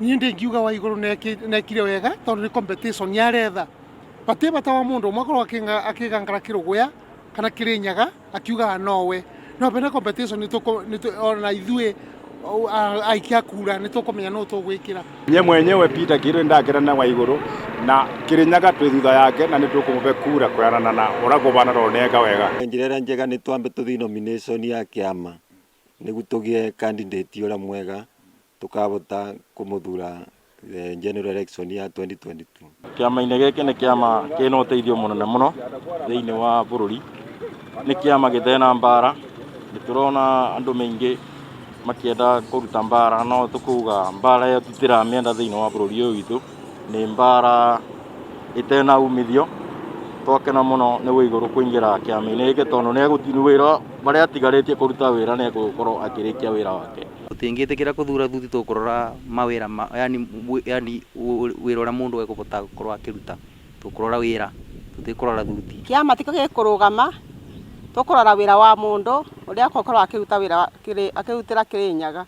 Niĩ ndingiuga Waiguru nekire wega tondu ni competition yaretha. Bati bata wa mundu umwe akorwo akigangara Kiruguya kana Kirinyaga akiugaga nowe. No bena competition ona ithuĩ aikia kura nitukumenya no tugwikira. Nye mwenyewe Peter Kiru ndakira na Waiguru na Kirinyaga twi thutha yake na nitukumube kura kwianana na uria kubana roneka wega. Njira ĩrĩa njega nĩ twambe tũthiĩ nomination ya kĩama nĩguo tũgĩe candidate ũrĩa mwega tũkahota kũmũthura general election ya 2022. Kĩama-inĩ gĩkĩ nĩ kĩama kĩna ũteithio mũnene mũno thĩinĩ wa bũrũri. Nĩ kĩama gĩtena mbara. Nĩ tũrona andũ maingĩ makĩenda kũruta mbara, no tũkuga mbara ĩyo tũtiramĩenda thĩinĩ wa bũrũri ũyũ witũ. Nĩ mbara ĩtena umithio. Twakena mũno nĩ Waiguru kũingĩra kĩama-inĩ gĩkĩ tondũ nĩ wĩra marĩa atigarĩtie kũruta wĩra nĩ egũkorwo akĩrĩkia wĩra wake. Tũtingĩtĩkĩra kũthura thuti, tũkũrora mawĩra ma, yani, yani wĩra ũrĩa mũndũ ekũbota gũkorwo akĩruta. Tũkũrora wĩra, tũtikũrora thuti. Kĩama tikĩo gĩkũrũgama, tũkũrora wĩra wa mũndũ ũrĩa egũkorwo akĩruta wĩra akĩrutĩra Kĩrĩnyaga.